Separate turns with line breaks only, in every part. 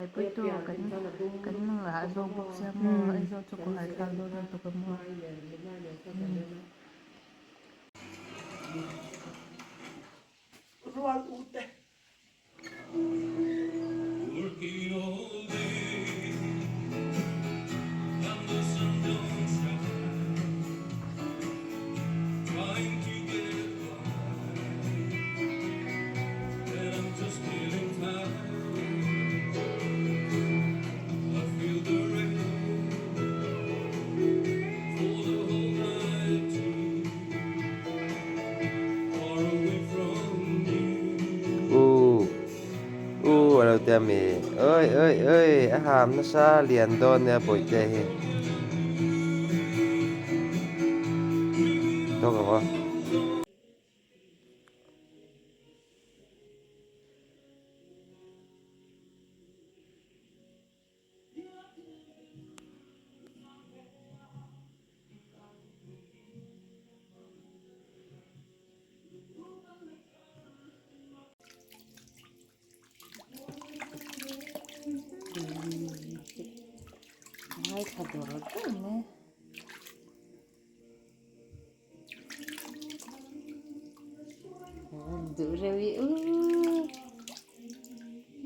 Buaipuitu kan kan ngah zawk bawk sia maw Aizawl chu kawhhar thlak dawn lutuk a maw.
Rual u te.
U u a lo ti a mi oi oi oi a ham nasa lian dawn nia bawihte hi tawk ang aw.
Ngaithla dur dur mai. Duh reuh i u.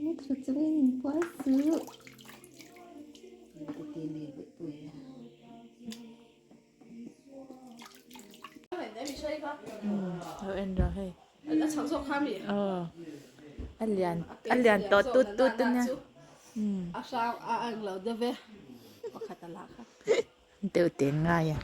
Ngaithla chungin in pual suh. Lo en rawh hei. A lian a lian tawh tut tut a nia. Deuh te ngai a.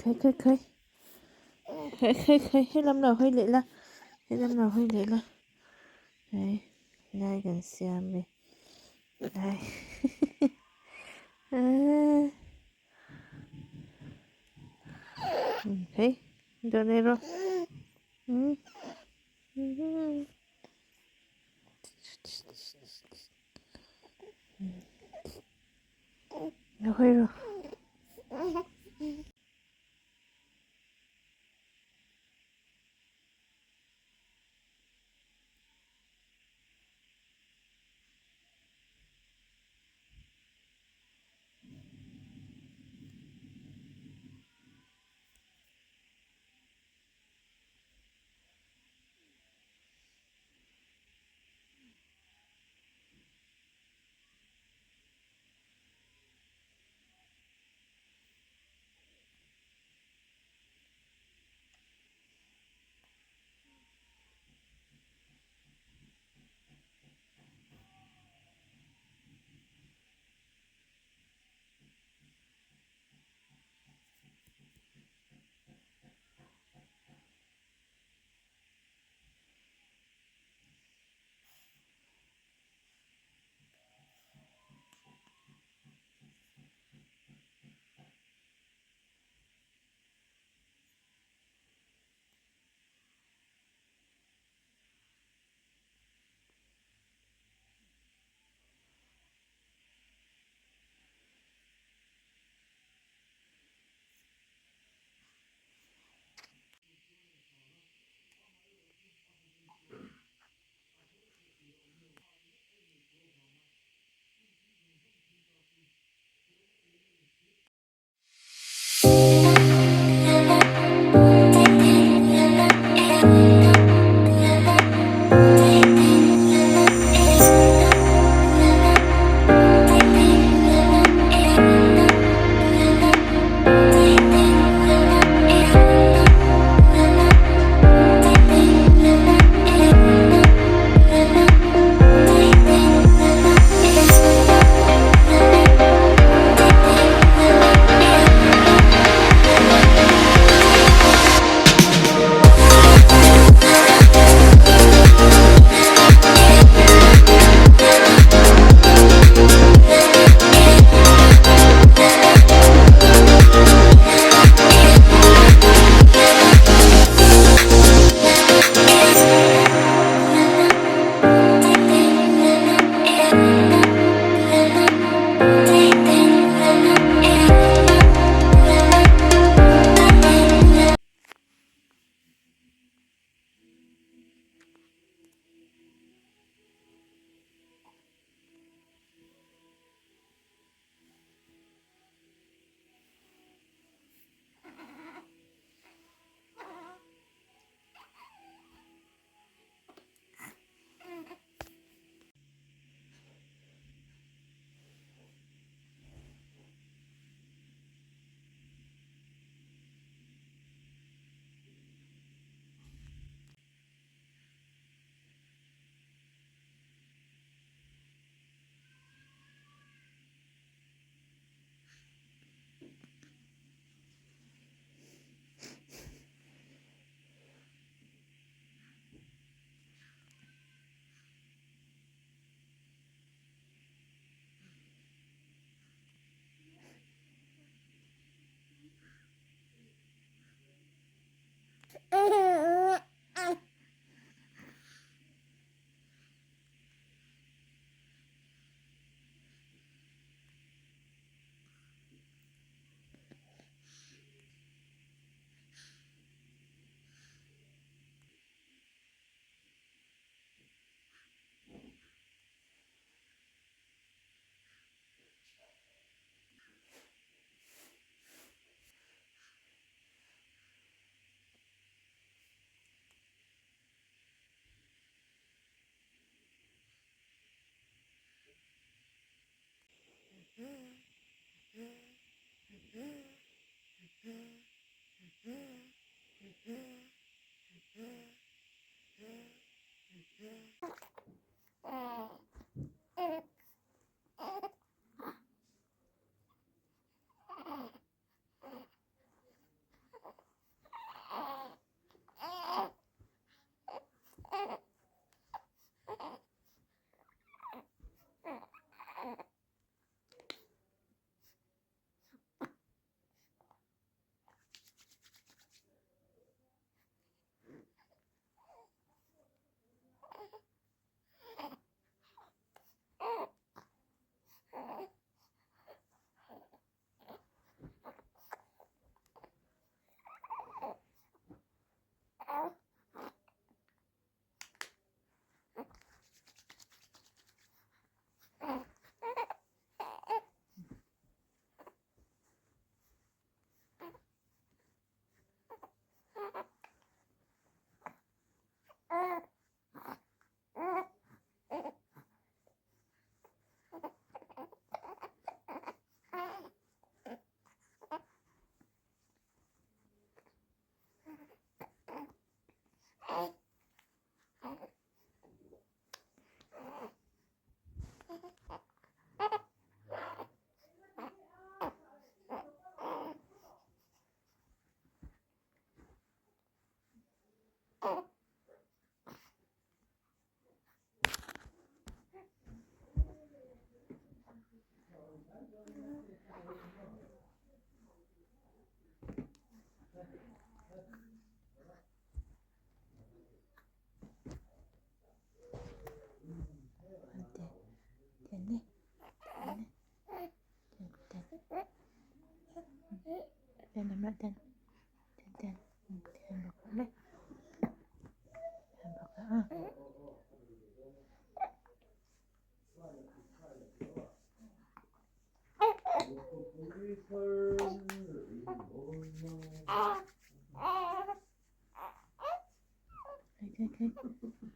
Khai khai khai khai khai khai helam lo hawi leh la helam lo hawi leh la hei lai kan siam e lai hei dawh leh rawh Lo hawi rawh.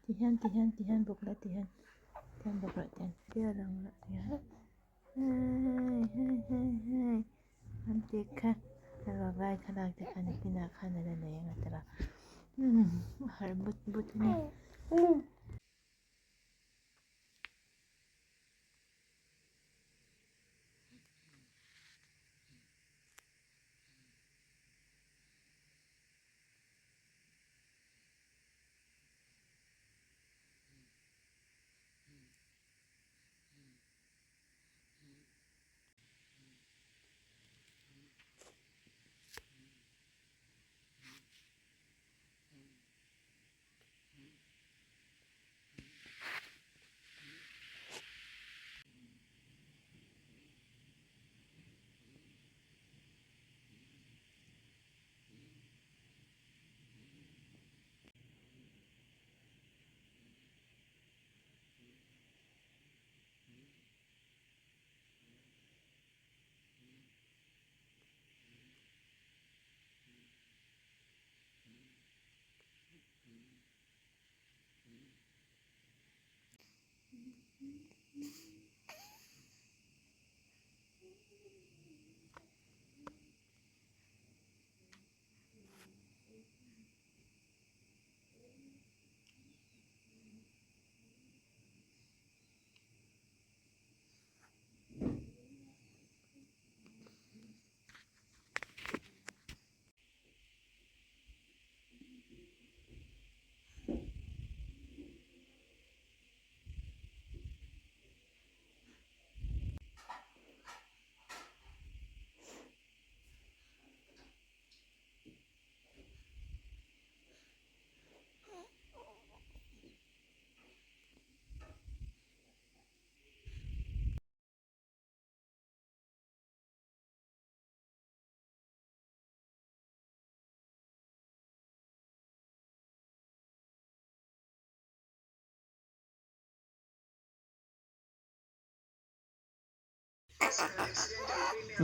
Tihian tihian tihian bawk la tihian tihian bawk la tihian tihian ang la tihian hei hei hei hei an tih kha vai thlalak te khan nikinah khan a la nei ang a tira a harh but but a ni.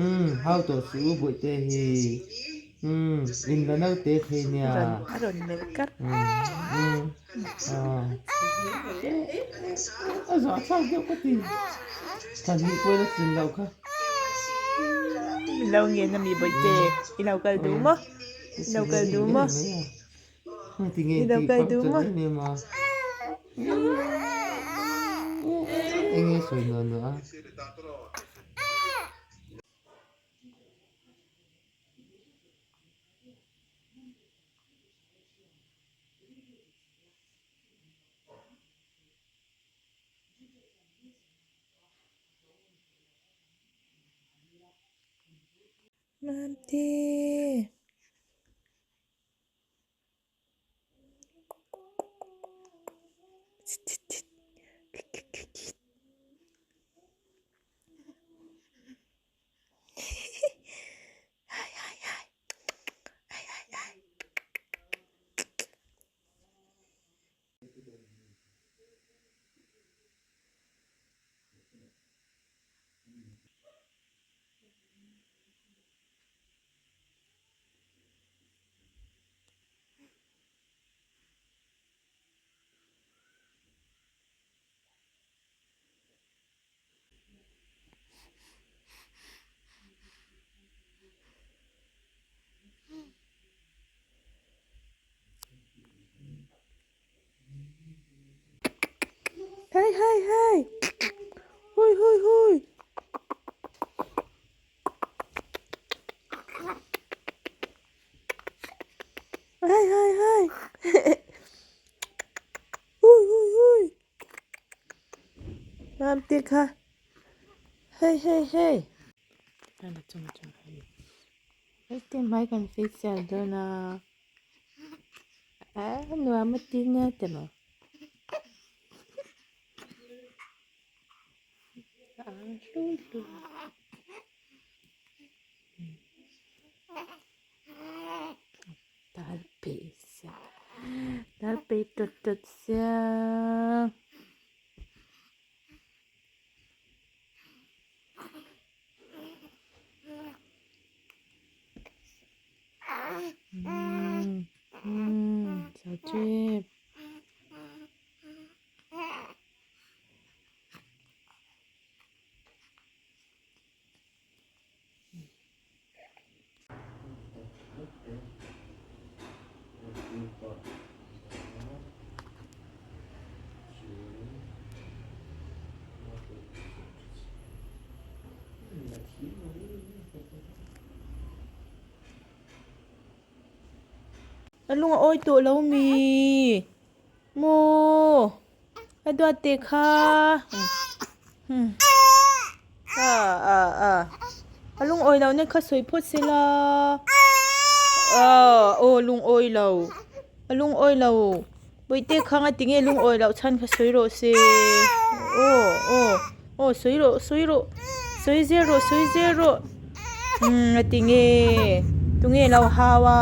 Umm hau tawh suh u bawihte hi umm in la naute thei nia
a rawn melh kar
umm ah a zah thlak deuh ka ti thla hnih pawhin a tlin loh kha.
Min lo ngen a mi bawihte i lo kal duh maw? I lo kal duh maw? I lo kal duh maw? Mamte. Hey hey hey hui hui hui hey hey hey hui hui hui Mamte kha hey hey hey Heti hmai kan facial dawn a a nuam a ti nia te maw a hlui hlui tal peih sia tal peih tawt tawt sia. 小鸡。A lung a awi tawh lo mi maw a duat teh kha a a a a lung awi lohna kha sawi phawt se la aw lung awi lo a lung awi lo bawihte kha ngatinge lung awi loh chhan kha sawi rawh se aw aw aw sawi rawh sawi rawh sawi zel rawh sawi zel rawh umm ngatinge tunge lo hau a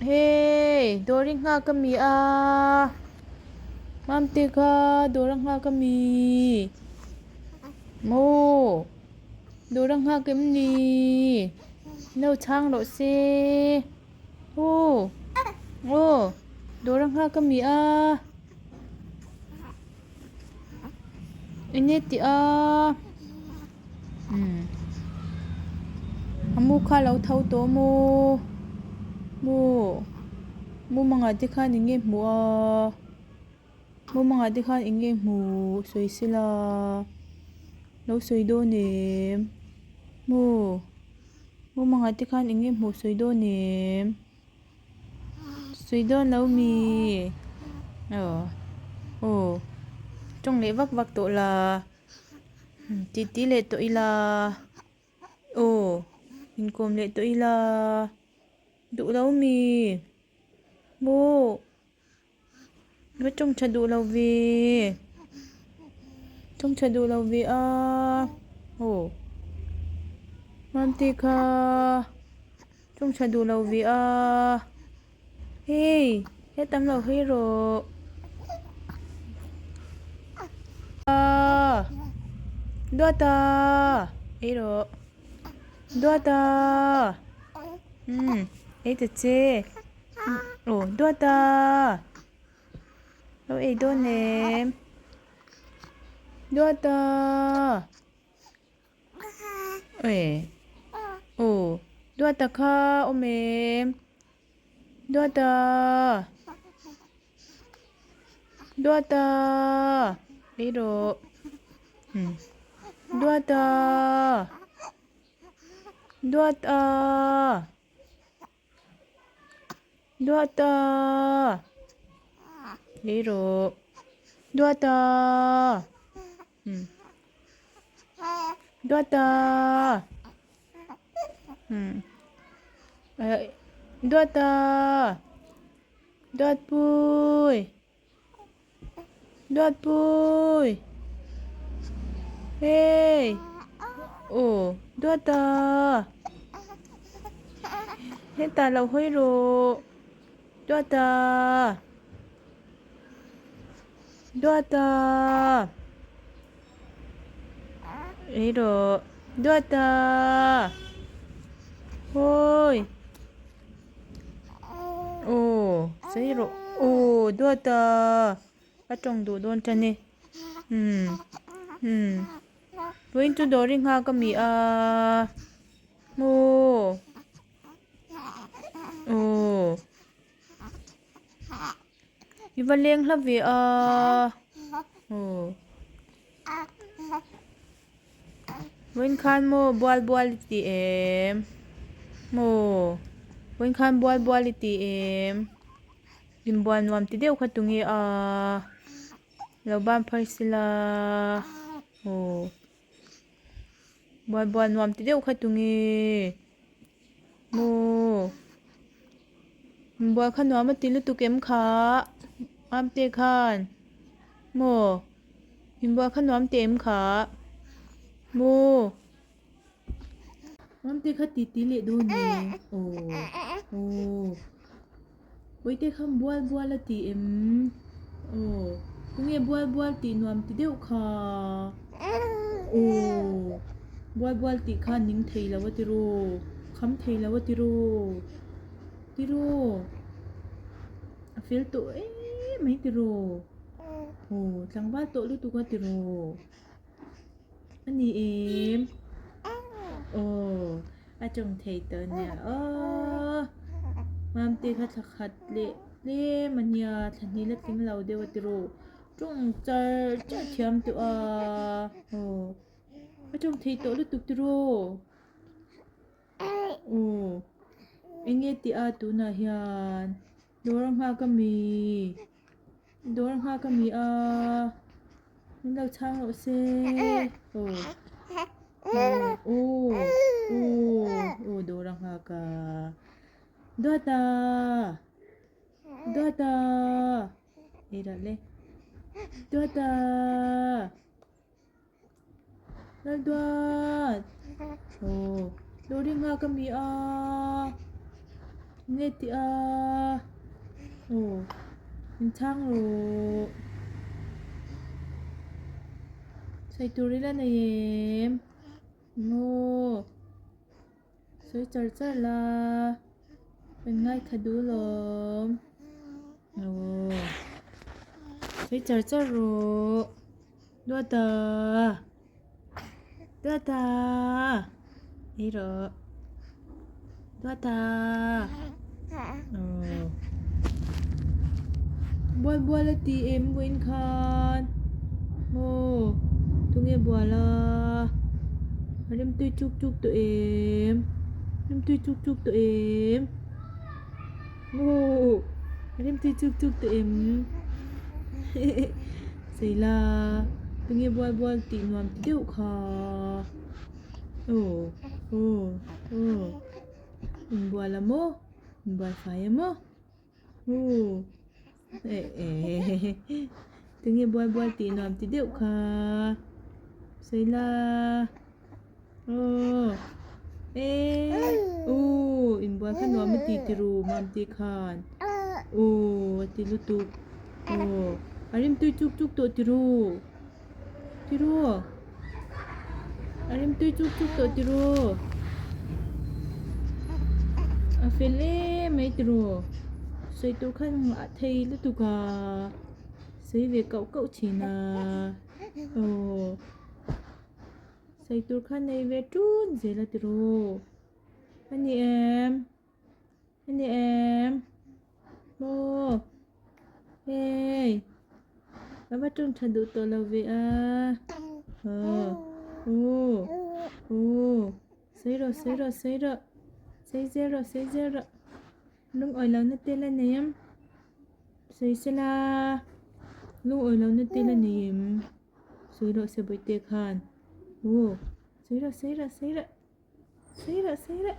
hei dawr hi nghak a mi a mamte kha dawr a nghak a mi maw dawr a nghak em ni no chhang rawh se aw aw dawr a nghak a mi a enge tih a umm a mu kha a lo tho tawh maw maw mumangah te khan enge hmuh a mumangah te khan enge hmuh sawi sela lo sawi dawn em maw mumangah te khan enge hmuh sawi dawn em. Sawi dawn lo mi aw aw tawng leh vak vak tawh la ti ti leh tawh ila aw inkawm leh tawh ila duh lo mi maw. Va tawng tha duh lo ve tawng tha duh lo ve a aw Mamte kha tawng tha duh lo ve a hei hetam lo hawi rawh a duata ei rawh duata umm ei ta che. Aw duat a lo ei dawn em duat a Oi aw Duata kha awm em Duata Duata ei rawh umm Duata Duata Duata ei rawh Duata umm Duata umm Duata Duatpui Duatpui hey aw Duata hetah lo hawi rawh Duata Duata ei rawh Duata hawi. Aw sawi rawh aw duata a tawng duh dawn tan e umm umm vawiin chu dawr i nghak ami a aw aw i va leng hla ve a aw Vawiin khan maw bual bual i ti em? Maw vawiin khan bual bual i ti em? Inbual nuam ti deuh kha tunge a? Lo ban phar sila aw bual bual nuam ti deuh kha tunge? Maw inbual kha nuam a ti lutuk em kha? Amte khan maw. Inbual kha nuam teh em kha? Maw? Nuam teh kha ti ti leh dawn e. Aw aw. Bawihte kha bual bual a ti em? Aw. Tunge bual bual tih nuam ti deuh kha? Aw. Bual bual tih kha ning thei lo a ti ru. Kham thei lo a ti ru. Ti ru. A fel tawh em mai ti ru. Aw tlangval tawh lutuk a tiraw a ni em aw a tawng thei tawh ania aw mamte kha thla khat leh tlem ania thla hnih la tling lo deuh a tiraw tawng char char thiam tawh a aw a tawng thei tawh lutuk tiraw. Aw enge tih a tunah hian dawr a nghak ami dawr a nghak ami a min lo chhang rawh se aw aw aw aw dawr a nghak a dawta dawta ei rawh le dawta. Lalduat aw lorry nghak a mi a nge tih a aw min chhang rawh sawi tur ila nei em maw sawi char char la kan ngaithla duh lawm aw sawi char char rawh. Duata Duata ei rawh Duata aw bual bual a ti em vawiin khan aw tunge bual a rimtui chuk chuk tawh em rimtui chuk chuk tawh em aw rimtui chuk chuk tawh em. Seila tunge bual bual tih nuam ti deuh kha aw aw aw inbual a maw inbual fai a maw aw eh eh tunge bual bual tih nuam ti deuh kha Seila aw eh aw inbual kha nuam a ti tiru mam tih khan aw a ti lutuk aw a rimtui chuk chuk tawh tiru tiru a rimtui chuk chuk tawh tiru a fel em mai tiru sawi tur khan a thei lutuk a sawi ve kauh kauh thin a aw. Sawi tur kha nei ve tun zel a ti ru. A ni em? A ni em? Maw? Hey! Ka va ṭawng ṭha duh tawh lo ve a. Aw. Aw. Aw. Sawi rawh, sawi rawh, sawi rawh. Sawi zel rawh, sawi zel rawh. Lungawi lohna te la nei em? Sawi sela lungawi lohna te la nei em? Sawi rawh se bawihte khan. Aw. Sawi rawh, sawi rawh, sawi rawh. Sawi rawh, sawi rawh.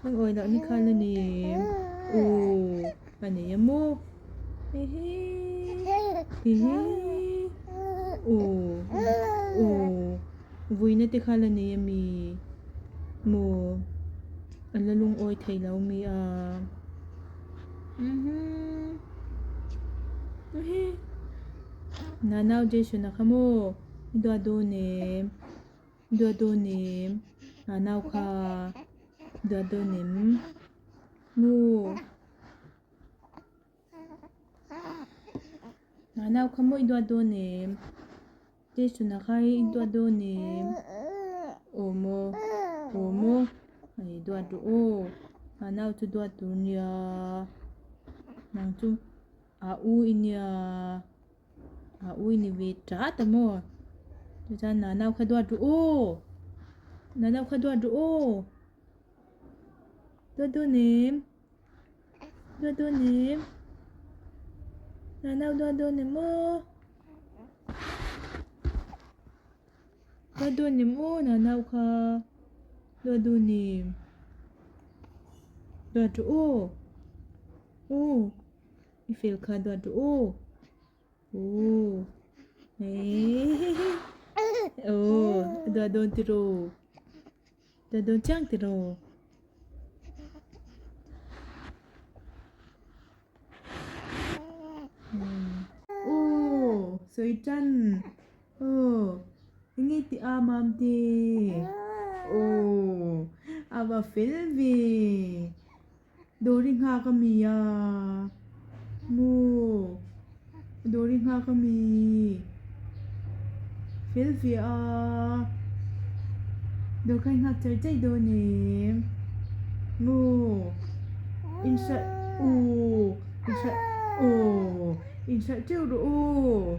Lungawi lohna kha la nei em? Aw. A nei em aw? Ehe. Ehe. Aw. Aw. Vuina te kha la nei ami? Maw? A la lungawi thei lo mi a? Uhmm. Ehe. Nanau Jason-a kha maw? I duat dawn em? I duat dawn em? Nanau kha i duat dawn em? Maw? Nau kha maw i duat dawn em? Jason-a kha i duat dawn em? Aw maw, aw maw, i duat rawh aw. Nau chu duat tur nia, nang chu a u i nia, a u i ni ve tat a maw. Chuan nau kha duat rawh aw, nau kha duat rawh aw, duat dawn em? Duat dawn em? Nanau duat dawn em aw? Duat dawn em aw nanau kha? Duat dawn em? Duat rawh aw. Aw. I fel kha duat rawh aw. Aw. Aw. Duat dawn tiraw? Duat dawn chiang tiraw? Aw sawi tan aw enge tih a mam te aw a va fel ve dawri nghak a mi a maw dawri nghak a mi fel ve a dawr kha i nghak char char dawn em maw inhralh aw inhralh aw inhralh teuh rawh aw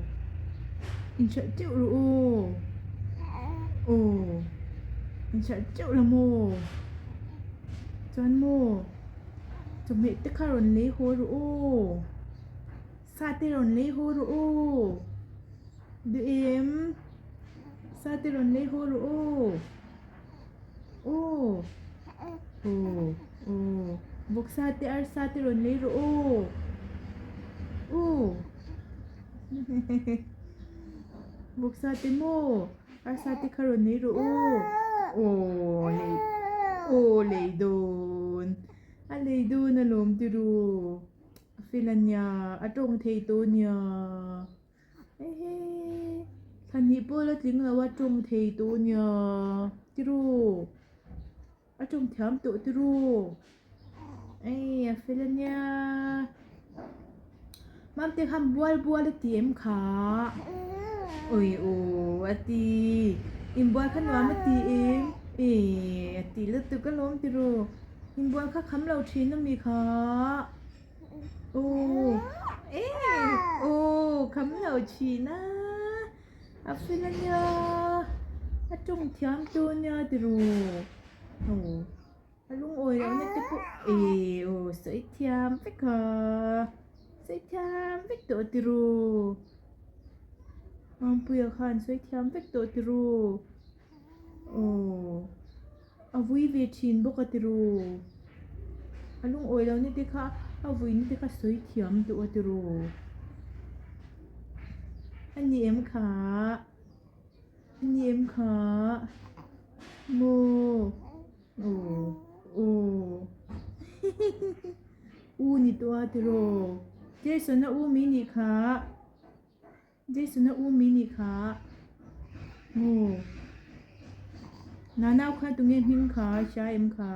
inhralh teuh rawh aw aw inhralh teuh la maw chuan maw chawhmeh te kha rawn lei haw rawh aw sa te rawn lei haw rawh aw duh em sa te rawn lei haw rawh aw aw aw aw vawksa te arsa te rawn lei rawh aw aw vawksa te maw arsa te kha rawn lei rawh aw aw lei aw lei dawn a lei dawn alawm tiru a fel a nia a tawng thei tawh a nia. Ehe, thlanhnih pawh la tling lo a tawng thei tawh nia tiru, a tawng thiam tawh tiru, ei a fel ania, Mamte khan bual bual a ti em kha, awi aw a ti, inbual kha nuam a ti em, e a ti lutuk alawm tiru, inbual kha kham lo thin ami kha. Aw eh aw kham lo thin a a fel a nia a tawng thiam tur nia tiraw aw a lungawi lohna te pawh eh aw sawi thiam vek a sawi thiam vek tawh tiraw Mampuia khan sawi thiam vek tawh tiraw aw. A vui ve thin bawk a tiraw? A lungawi lohna te kha a vuina te kha sawi thiam duh a tiraw? A ni em kha? A ni em kha? Maw? Aw aw U ni tawh a tiraw? Jason-a u mi nih kha. Jason-a u mi nih kha maw Nanau kha tunge hming kha hria em kha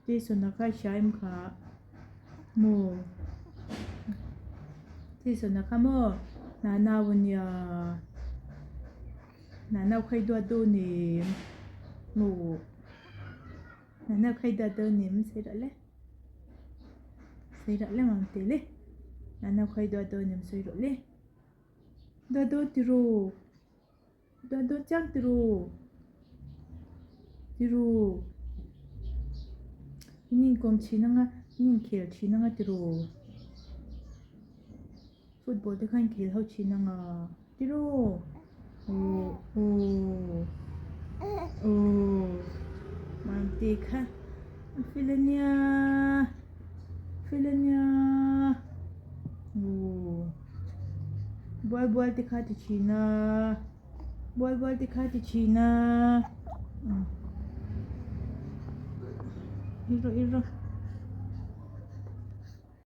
Jason-a kha hria em kha maw Jason-a kha maw Nanau a nia. Nana kha i duat dawn em? Maw? Nana kha i duat dawn em? Sawi rawh le. Sawi rawh le Mamte le. Nana kha i duat dawn em? Sawi rawh le. Duat dawn tiraw? Duat dawn chiang tiraw? Tiraw? In inkawm thin anga, in inkhel thin anga tiraw? Football te kha inkhel ho thin anga tiraw? Aw aw aw Mamte kha a fel ania fel ania aw bual bual te kha ti thin a bual bual te kha ti thin a i rawh i rawh.